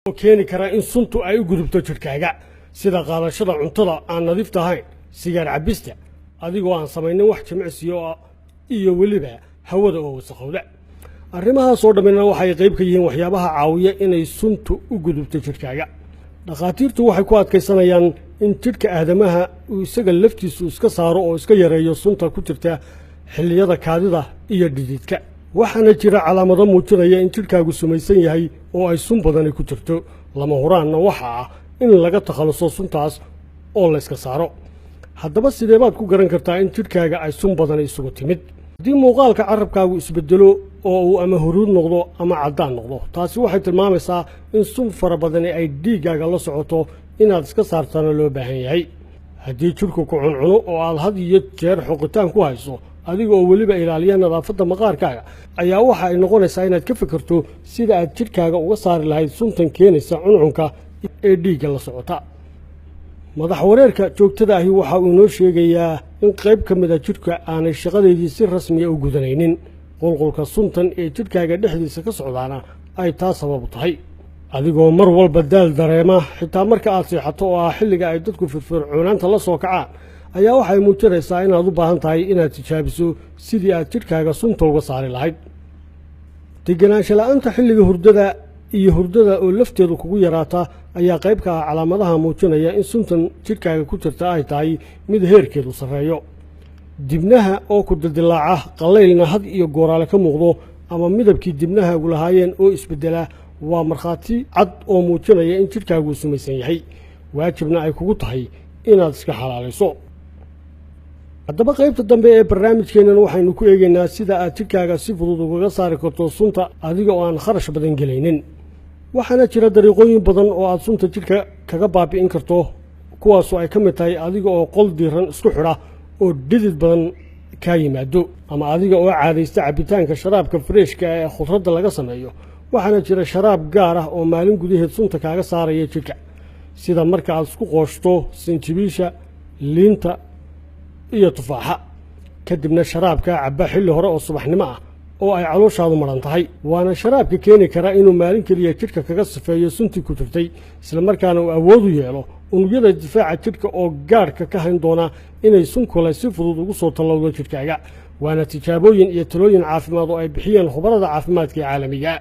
Oo keeni kara in suntu ay u gudubto jidhkaaga, sida qaadashada cuntada aan nadiifta ahayn, sigaar cabbista, adigoo aan samaynin wax jimicsiyo iyo weliba hawada oo wasakhowda. Arrimahaasoo dhammina waxay qayb ka yihiin waxyaabaha caawiya inay suntu u gudubto jidhkaaga. Dhakhaatiirtu waxay ku adkaysanayaan in jidhka aadamaha uu isaga laftiisu iska saaro oo iska yareeyo sunta ku jirta xilliyada kaadida iyo dhididka. Waxaana jira calaamado muujinaya in jidhkaagu sumaysan yahay oo ay sun badani ku jirto. Lama huraanna waxa ah in laga takhaluso suntaas oo layska saaro. Haddaba, sidee baad ku garan kartaa in jidhkaaga ay sun badani isugu timid? Haddii muuqaalka carabkaagu isbedelo oo uu ama huruud noqdo ama caddaan noqdo, taasi waxay tilmaamaysaa in sun fara badani ay dhiiggaaga la socoto, inaad iska saartana loo baahan yahay. Haddii jidhku ku cuncuno oo aad had iyo jeer xoqitaan ku hayso, adiga oo weliba ilaaliya nadaafadda maqaarkaaga, ayaa waxa ay noqonaysaa inaad ka fikirto sida aad jidhkaaga uga saari lahayd suntan keenaysa cuncunka ee dhiigga la socota. Madax wareerka joogtada ahi waxa uu inoo sheegayaa in qayb ka mid a jidhka aanay shaqadeedii si rasmiya u gudanaynin, qulqulka suntan ee jidhkaaga dhexdiisa ka socdaana ay taa sababu tahay. Adigoo mar walba daal dareema, xitaa marka aad seexato oo ah xilliga ay dadku firfircoonaanta la soo kacaan, ayaa waxay muujinaysaa inaad u baahan tahay inaad tijaabiso sidii aad jidhkaaga sunta uga saari lahayd. Degenaansho la'aanta xilliga hurdada iyo hurdada oo lafteedu kugu yaraata ayaa qayb ka ah calaamadaha muujinaya in suntan jidhkaaga ku jirta ay tahay mid heerkeedu sarreeyo. Dibnaha oo ku dildilaaca, qallaylna had iyo gooraale ka muuqdo, ama midabkii dibnahaagu lahaayeen oo isbeddela, waa markhaati cad oo muujinaya in jidhkaagu sumaysan yahay, waajibna ay kugu tahay inaad iska xalaalayso. Haddaba, qaybta dambe ee barnaamijkeennan waxaynu ku eegaynaa sida aad jidhkaaga si fudud ugaga saari karto sunta adiga oo aan kharash badan gelaynin. Waxaana jira dariiqooyin badan oo aad sunta jidhka kaga baabi'in karto, kuwaasoo ay ka mid tahay adiga oo qol diiran isku xidha oo dhidid badan kaa yimaado, ama adiga oo caadaysta cabbitaanka sharaabka fresh-ka ee khudradda laga sameeyo. Waxaana jira sharaab gaar ah oo maalin gudaheed sunta kaaga saaraya jidhka, sida marka aad isku qooshto sinjibiisha, liinta iyo tufaaxa, kadibna sharaabkaa cabba xilli hore oo subaxnimo ah oo ay calooshaadu maran tahay. Waana sharaabka keeni kara inuu maalin keliya jidhka kaga sifeeyo suntii ku jirtay, islamarkaana uu awood u yeelo unugyada difaaca jidhka oo gaadhka ka hayn doona inay sun kale si fudud ugu soo tallowdo jidhkaaga. Waana tijaabooyin iyo talooyin caafimaad oo ay bixiyeen khubarada caafimaadka ee caalamiga.